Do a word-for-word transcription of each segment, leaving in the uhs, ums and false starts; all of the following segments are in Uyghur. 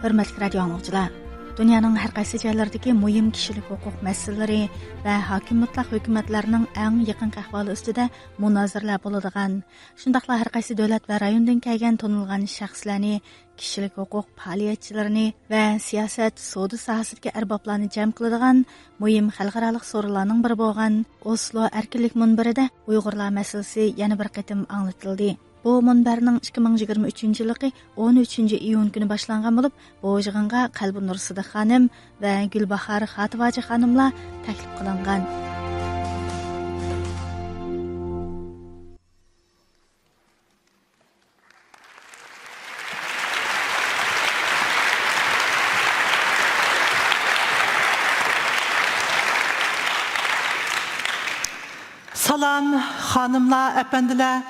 ھۆرمەتلىك رادىيو ئاڭلىغۇچىلار، دۇنيانىڭ ھەر قايسى جايلىرىدىكى مۇھىم كىشىلىك ھوقۇق مەسىلىلىرى ۋە ھاكىم مۇتلەق ھۆكۈمەتلەرنىڭ ئەڭ يېقىنقى ئەھۋالى ئۈستىدە مۇنازىرىلەر بولىدىغان، شۇنداقلا ھەر قايسى دۆلەت ۋە رايوندىن كەلگەن تونۇلغان شەخسلەرنى، كىشىلىك ھوقۇق پائالىيەتچىلىرىنى ۋە سىياسەت، سودا ساھەسىدىكى ئەربابلارنى جەم قىلىدىغان مۇھىم خەلقئارالىق سورۇنلارنىڭ بىرى بولغان ئوسلو ئەركىنلىك مۇنبىرىدە ئۇيغۇرلار مەسىلىسى يەنە بىر قېتىم ئاڭلىتىلدى. بۇ مۇنبەرنىڭ ئىككى مىڭ يىگىرمە ئۈچىنچى يىللىقى ئون ئۈچىنچى ئىيۇن كۈنى باشلانغان بولۇپ، بۇ يىغىنغا قەلبىنۇر سىدىق خانىم ۋە گۈلباھار خاتىۋاجى خانىملار تەكلىپ قىلىنغان. سالام، خانىملار، ئەپەندىلەر،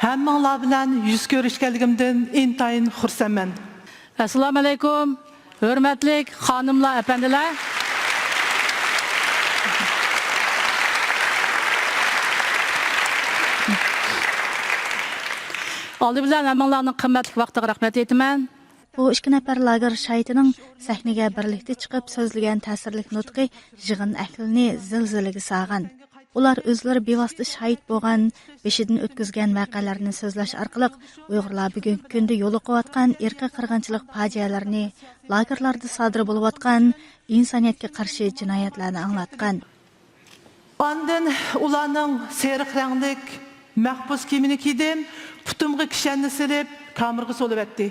ھەممىڭلار بىلەن يۈز كۆرۈشكەنلىكىمدىن ئىنتايىن خۇرسەنمەن. ئەسسالامۇ ئەلەيكۇم، ھۆرمەتلىك خانىملار، ئەپەندىلەر. ئالدى بىلەن ھەممىڭلارنىڭ قىممەتلىك ۋاقتىغا رەھمەت ئېيتىمەن. بۇ ئىككى نەپەر لاگېر شاھىتىنىڭ سەھنىگە بىرلىكتە چىقىپ سۆزلىگەن تەسىرلىك نۇتقى يىغىن ئەھلىنى زىلزىلىگە سالغان. ئۇلار ئۆزلىرى بىۋاسىتە شاھىت بولغان، بېشىدىن ئۆتكۈزگەن ۋەقەلەرنى سۆزلەش ئارقىلىق ئۇيغۇرلار بۈگۈنكى كۈندە يولۇقۇۋاتقان ئىرقىي قىرغىنچىلىق پاجىئەلىرىنى، لاگېرلاردا سادىر بولۇۋاتقان ئىنسانىيەتكە قارشى جىنايەتلەرنى ئاڭلاتقان. ئاندىن ئۇلارنىڭ سېرىق رەڭلىك مەخبۇس كىيىمىنى كىيدىم، پۇتۇمغا كىشەننى سېلىپ، كامېرغا سولىۋەتتى.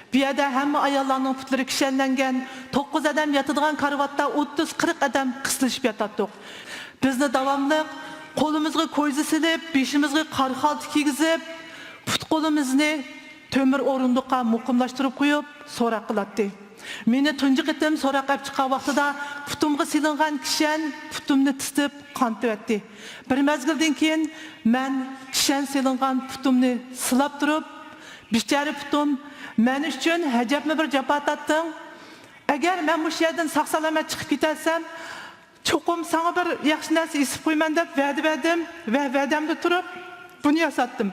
بۇ يەردە ھەممە ئاياللارنىڭ پۇتلىرى كىشەنلەنگەن، توققۇز ئادەم ياتىدىغان كارىۋاتتا ئوتتۇز قىرىق ئادەم قىستىلىشىپ ياتاتتۇق. بىزنى داۋاملىق قولىمىزغا كويزا سېلىپ، بېشىمىزغا قارا خالتا كىيگۈزۈپ، پۇت-قولىمىزنى تۆمۈر ئورۇندۇققا مۇقىملاشتۇرۇپ قويۇپ، سوراق قىلاتتى. مېنى تۇنجى قېتىم سوراق ئەپ چىققان ۋاقتىدا پۇتۇمغا سېلىنغان كىشەن پۇتۇمنى تىتىپ قانىتىۋەتتى. بىر مەزگىلدىن كېيىن مەن كىشەن سېلىنغان پۇتۇمنى سىلاپ تۇرۇپ، بىچارە پۇتۇم، مەن ئۈچۈن ئەجەبمۇ بىر جاپا تارتتىڭ. ئەگەر مەن مۇشۇ يەردىن ساق-سالامەت چىقىپ كېتەلىسەم، چوقۇم ساڭا بىر ياخشى نەرسە ئېسىپ قويىمەن دەپ ۋەدە بەردىم ۋە ۋەدەمدە تۇرۇپ بۇنى ياساتتىم.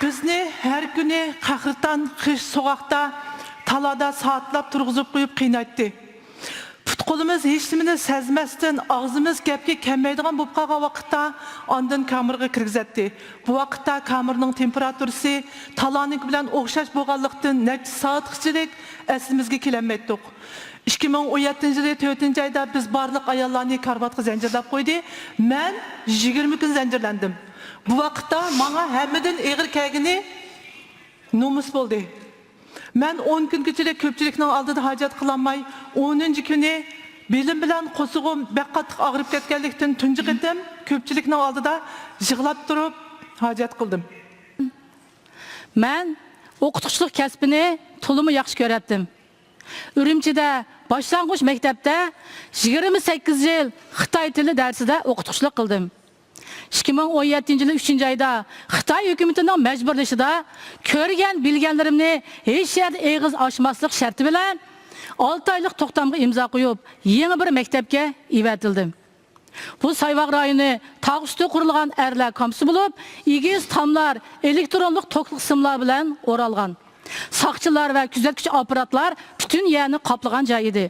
بىزنى ھەر كۈنى قەھرىتان قىش سوغۇقتا تالادا سائەتلەپ تۇرغۇزۇپ قويۇپ قىينايتتى. پۇت-قولىمىز ھېچنېمىنى سەزمەستىن، ئاغزىمىز گەپكە كەلمەيدىغان بولۇپ قالغان ۋاقىتتا ئاندىن كامېرغا كىرگۈزەتتى. بۇ ۋاقىتتا كامېرنىڭ تېمپېراتۇرىسى تالانىڭكى بىلەن ئوخشاش بولغانلىقتىن، نەچچە سائەتكىچىلىك ئەسلىمىزگە كېلەلمەيتتۇق. ئىككى مىڭ ئون يەتتىنچى يىلى تۆتىنچى ئايدا بىز بارلىق ئاياللارنى كارىۋاتقا زەنجىرلەپ قويدى. مەن يىگىرمە كۈن زەنجىرلەندىم. بۇ ۋاقىتتا ماڭا ھەممىدىن ئېغىر كەلگىنى نومۇس بولدى. مەن ئون كۈنگىچىلىك كۆپچىلىكنىڭ ئالدىدا ھاجەت قىلالماي، ئونىنچى كۈنى بېلىم بىلەن قورسىقىم بەك قاتتىق ئاغرىپ كەتكەنلىكتىن، تۇنجى قېتىم كۆپچىلىكنىڭ ئالدىدا يىغلاپ تۇرۇپ ھاجەت قىلدىم. مەن ئوقۇتقۇچىلىق كەسپىنى تولىمۇ ياخشى كۆرەتتىم. ئۈرۈمچىدە باشلانغۇچ مەكتەپتە يىگىرمە سەككىز يىل خىتاي تىلى دەرسىدە ئوقۇتقۇچىلىق قىلدىم. ئىككى مىڭ ئون يەتتىنچى يىلى ئۈچىنچى ئايدا خىتاي ھۆكۈمىتىنىڭ مەجبۇرلىشىدا كۆرگەن بىلگەنلىرىمنى ھېچ يەردە ئېغىز ئاچماسلىق شەرتى بىلەن ئالتە ئايلىق توختامغا ئىمزا قويۇپ، يېڭى بىر مەكتەپكە ئېۋەتىلدىم. بۇ سايۋاغ رايونى تاغ ئۈستى قۇرۇلغان ئەرلەر كامپۇسى بولۇپ، ئېگىز تاملار، ئېلېكترونلۇق توكلۇق سىملار بىلەن ئورالغان. ساقچىلار ۋە كۆزەتكۈچى ئاپپاراتلار پۈتۈن يەرنى قاپلىغان جاي ئىدى.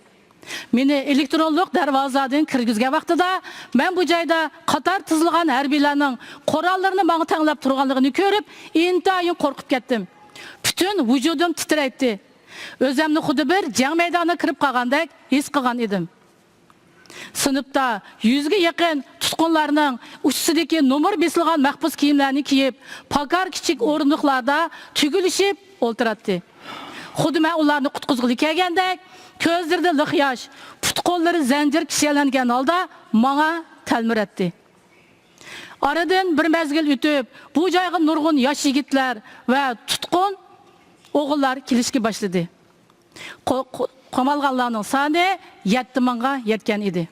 مېنى ئېلېكترونلۇق دەرۋازادىن كىرگۈزگەن ۋاقتىدا، مەن بۇ جايدا قاتار تىزىلغان ھەربىيلەرنىڭ قوراللىرىنى ماڭا تەڭلەپ تۇرغانلىقىنى كۆرۈپ، ئىنتايىن قورقۇپ كەتتىم. پۈتۈن ۋۇجۇدۇم تىترەيتتى. ئۆزۈمنى خۇددى بىر جەڭ مەيدانىغا كىرىپ قالغاندەك ھېس قىلغان ئىدىم. سىنىپتا يۈزگە يېقىن تۇتقۇنلارنىڭ ئۇچىسىدىكى نومۇر بېسىلغان مەخبۇس كىيىملەرنى كىيىپ، پاكار كىچىك ئورۇندۇقلاردا تۈگۈلۈشۈپ ئولتۇراتتى. خۇددى مەن ئۇلارنى قۇتقۇزغىلى كەلگەندەك، كۆزلىرىدە لىق ياش، پۇت-قوللىرى زەنجىر كىشەنلەنگەن ھالدا ماڭا تەلمۈرەتتى. ئارىدىن بىر مەزگىل ئۆتۈپ، بۇ جايغا نۇرغۇن ياش يىگىتلەر ۋە تۇتقۇن ئوغۇللار كېلىشكە باشلىدى. قو-، قو-، قامالغانلارنىڭ سانى يەتتە مىڭغا يەتكەن ئىدى.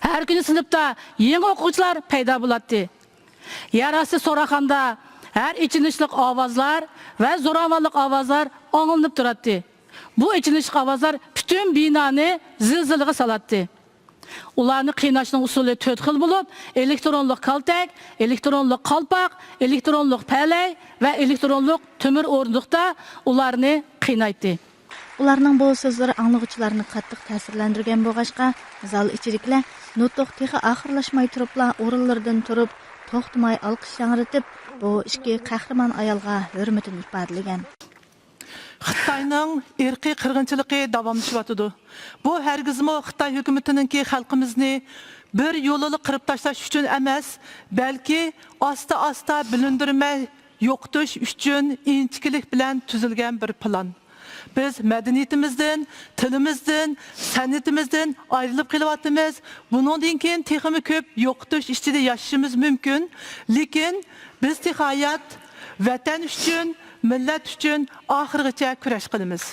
ھەر كۈنى سىنىپتا يېڭى ئوقۇغۇچىلار پەيدا بولاتتى. يەر ئاستى سوراقخانىدا ھەر ئېچىنىشلىق ئاۋازلار ۋە زوراۋانلىق ئاۋازلار ئاڭلىنىپ تۇراتتى. بۇ ئېچىنىشلىق ئاۋازلار پۈتۈن بىنانى زىلزىلىگە سالاتتى. ئۇلارنى قىيناشنىڭ ئۇسۇلى تۆت خىل بولۇپ، ئېلېكترونلۇق كالتەك، ئېلېكترونلۇق قالپاق، ئېلېكترونلۇق پەلەي ۋە ئېلېكترونلۇق تۆمۈر ئورۇندۇقتا ئۇلارنى قىينايتتى. ئۇلارنىڭ بۇ سۆزلىرى ئاڭلىغۇچىلارنى قاتتىق تەسىرلەندۈرگەن بولغاچقا، زال ئىچىدىكىلەر نۇتۇق تېخى ئاخىرلاشماي تۇرۇپلا ئورۇنلىرىدىن تۇرۇپ، توختىماي ئالقىش ياڭرىتىپ، بۇ ئىككى قەھرىمان ئايالغا ھۆرمىتىنى ئىپادىلىگەن. خىتاينىڭ ئىرقىي قىرغىنچىلىقى داۋاملىشىۋاتىدۇ. بۇ ھەرگىزمۇ خىتاي ھۆكۈمىتىنىڭكى خەلقىمىزنى بىر يولىلا قىرىپ تاشلاش ئۈچۈن ئەمەس، بەلكى ئاستا-ئاستا بىلىندۈرمەي يوقىتىش ئۈچۈن ئىنچىكىلىك بىلەن تۈزۈلگەن بىر پىلان. بىز مەدەنىيىتىمىزدىن، تىلىمىزدىن، سەنئىتىمىزدىن ئايرىلىپ قېلىۋاتىمىز. بۇنىڭدىن كېيىن تېخىمۇ كۆپ يوقىتىش ئىچىدە ياشىشىمىز مۇمكىن. لېكىن بىز تېخى ھايات، ۋەتەن ئۈچۈن، مىللەت ئۈچۈن ئاخىرغىچە كۈرەش قىلىمىز.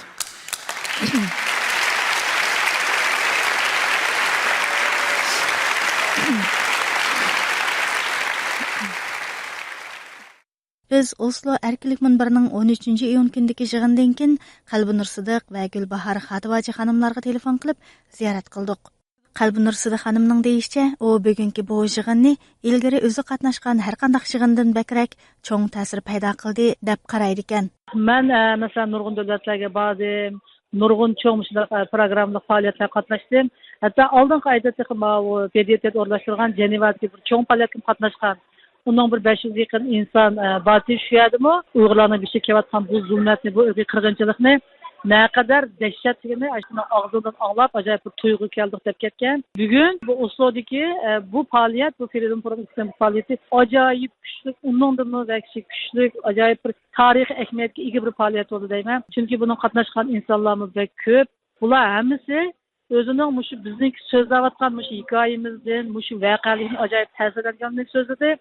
بىز ئوسلو ئەركىنلىك مۇنبىرىنىڭ ئون ئۈچىنچى ئىيۇن كۈنىدىكى يىغىنىدىن كېيىن قەلبىنۇر سىدىق ۋە گۈلباھار خاتىۋاجى خانىملارغا تېلېفون قىلىپ زىيارەت قىلدۇق. قەلبىنۇر سىدىق خانىمنىڭ دېيىشىچە، ئۇ بۈگۈنكى بۇ يىغىننى ئىلگىرى ئۆزى قاتناشقان ھەرقانداق يىغىندىن بەكرەك چوڭ تەسىر پەيدا قىلدى، دەپ قارايدىكەن. مەن، ئە، مەسىلەن، نۇرغۇن دۆلەتلەرگە باردىم، نۇرغۇن چوڭ مۇشۇنداق، ئە، پروگراممىلىق پائالىيەتلەرگە قاتناشتىم. ھەتتا ئالدىنقى ئايدا تېخى ماۋۇ پېدىياترىيەت ئورۇنلاشتۇرغان جېنېۋادىكى بىر چوڭ پائالىيەتكە قاتناشقان. ئۇنىڭ بىر بەش يۈزگە يېقىن ئىنسان، ئە، بارتى شۇ يەردىمۇ. ئۇيغۇرلارنىڭ بېشىغا كېلىۋاتقان بۇ زۇلمەتنى، بۇ ئىرقىي قىرغىنچىلىقنى نەقەدەر دەھشەتلىكىنى ئاشۇنىڭ ئاغزىدىن ئاڭلاپ، ئاجايىپ بىر تۇيغۇ كەلدۇق دەپ كەتكەن. بۈگۈن بۇ ئوسلودىكى، ئە، بۇ پائالىيەت، بۇ فرىدوم فورۇم ئىسلام پائالىيىتى ئاجايىپ كۈچلۈك، ئۇنىڭدىنمۇ بەك كۈچلۈك، ئاجايىپ بىر تارىخىي ئەھمىيەتكە ئىگە بىر پائالىيەت بولدى دەيمەن. چۈنكى بۇنىڭ قاتناشقان ئىنسانلارمۇ بەك كۆپ. بۇلار ھەممىسى ئۆزىنىڭ مۇشۇ بىزنىڭكى سۆزلەۋاتقان مۇشۇ ھېكايىمىزدىن، مۇشۇ ۋەقەلىكتىن ئاجايىپ تەسىرلەنگەنلىكىنى سۆزلىدى.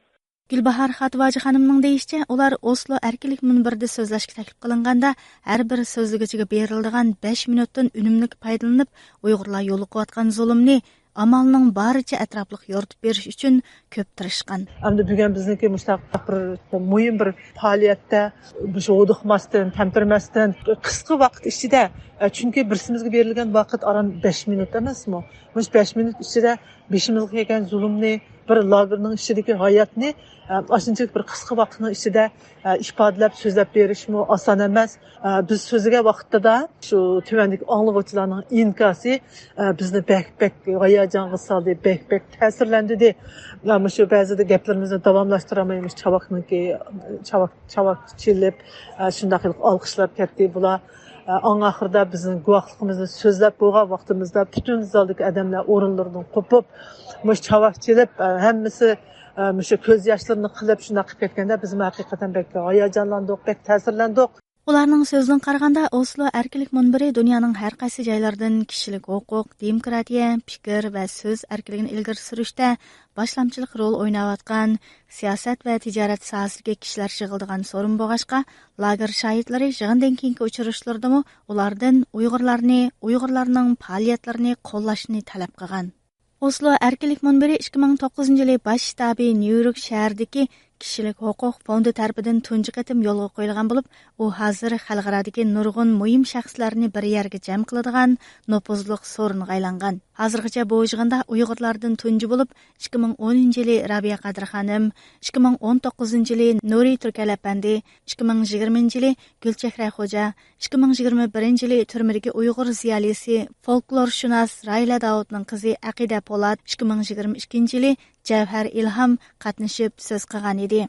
گۈلباھار خاتىۋاجى خانىمنىڭ دېيىشىچە، ئۇلار ئوسلو ئەركىنلىك مۇنبىرىدە سۆزلەشكە تەكلىپ قىلىنغاندا، ھەر بىر سۆزلىگۈچىگە بېرىلىدىغان بەش مىنۇتتىن ئۈنۈملۈك پايدىلىنىپ، ئۇيغۇرلار يولۇقۇۋاتقان زۇلۇمنى ئامالنىڭ بارىچە ئەتراپلىق يورۇتۇپ بېرىش ئۈچۈن كۆپ تىرىشقان. ئەمدى بۈگۈن بىزنىڭكى مۇشۇنداق بىر مۇھىم بىر پائالىيەتتە مۇشۇ ھودۇقماستىن، تەمتىرىمەستىن، قىسقا ۋاقىت ئىچىدە، ئە، چۈنكى بىرسىمىزگە بېرىلگەن ۋاقىت ئاران بەش مىنۇت ئەمەسمۇ؟ مۇشۇ بەش مىنۇت ئىچىدە بېشىمىزغا كەلگەن زۇلۇمنى، بىر لاگېرنىڭ ئىچىدىكى ھاياتنى، ئە، ئاشۇنچىلىك بىر قىسقا ۋاقىتنىڭ ئىچىدە، ئە، ئىپادىلەپ سۆزلەپ بېرىشمۇ ئاسان ئەمەس. ئە، بىز سۆزلىگەن ۋاقىتتا شۇ تۆۋەندىكى ئاڭلىغۇچىلارنىڭ ئىنكاسى، ئە، بىزنى بەك، بەك ھاياجانغا سالدى، بەك، بەك تەسىرلەندۈردى. ئە، مۇشۇ بەزىدە گەپلىرىمىزنى داۋاملاشتۇرالماي، مۇشۇ چاۋاكنىڭكى، چاۋاك، چاۋاك چېلىپ، ئە، شۇنداق قىلىپ ئالقىشلاپ كەتتى بۇلار. ئە، ئەڭ ئاخىرىدا بىزنىڭ گۇۋاھلىقىمىزنى سۆزلەپ بولغان ۋاقتىمىزدا پۈتۈن زالدىكى ئادەملەر ئورۇنلىرىدىن قوپۇپ، مۇشۇ چاۋاك چېلىپ، ئە، ھەممىسى، ئە، مۇشۇ كۆز ياشلىرىنى قىلىپ شۇنداق قىلىپ كەتكەندە بىزمۇ ھەقىقەتەن بەك ھاياجانلاندۇق، بەك تەسىرلەندۇق. ئۇلارنىڭ سۆزىدىن قارىغاندا، ئوسلو ئەركىنلىك مۇنبىرى دۇنيانىڭ ھەر قايسى جايلىرىدىن كىشىلىك ھوقۇق، دېموكراتىيە، پىكىر ۋە سۆز ئەركىنلىكىنى ئىلگىرى سۈرۈشتە باشلامچىلىق رول ئويناۋاتقان، سىياسەت ۋە تىجارەت ساھەسىدىكى كىشىلەر يىغىلىدىغان سورۇن بولغاچقا، لاگېر شاھىتلىرى يىغىندىن كېيىنكى ئۇچرىشىشلىرىدىمۇ ئۇلاردىن ئۇيغۇرلارنى، ئۇيغۇرلارنىڭ پائالىيەتلىرىنى قوللاشنى تەلەپ قىلغان. ئوسلو ئەركىنلىك مۇنبىرى ئىككى مىڭ توققۇزىنچى يىلى باش شتابى نيۇ يورك شەھىرىدىكى كىشىلىك ھوقۇق فوندى تەرىپىدىن تۇنجى قېتىم يولغا قويۇلغان بولۇپ، ئۇ ھازىر خەلقئارادىكى نۇرغۇن مۇھىم شەخسلەرنى بىر يەرگە جەم قىلىدىغان نوپۇزلۇق سورۇنغا ئايلانغان. ھازىرغىچە بۇ يىغىندا ئۇيغۇرلاردىن تۇنجى بولۇپ، ئىككى مىڭ ئونىنچى يىلى رابىيە قادىر خانىم، ئىككى مىڭ ئون توققۇزىنچى يىلى نۇرى تۈركەل ئەپەندى، ئىككى مىڭ يىگىرمىنچى يىلى گۈلچېھرە خوجا، ئىككى مىڭ يىگىرمە بىرىنچى يىلى تۈرمىدىكى ئۇيغۇر زىيالىيسى، فولكلورشۇناس راھىلە داۋۇتنىڭ قىزى ئەقىدە پولات، ئىككى مىڭ يىگىرمە ئىككىنچى يىلى جەۋھەر ئىلھام قاتنىشىپ سۆز قىلغان ئىدى.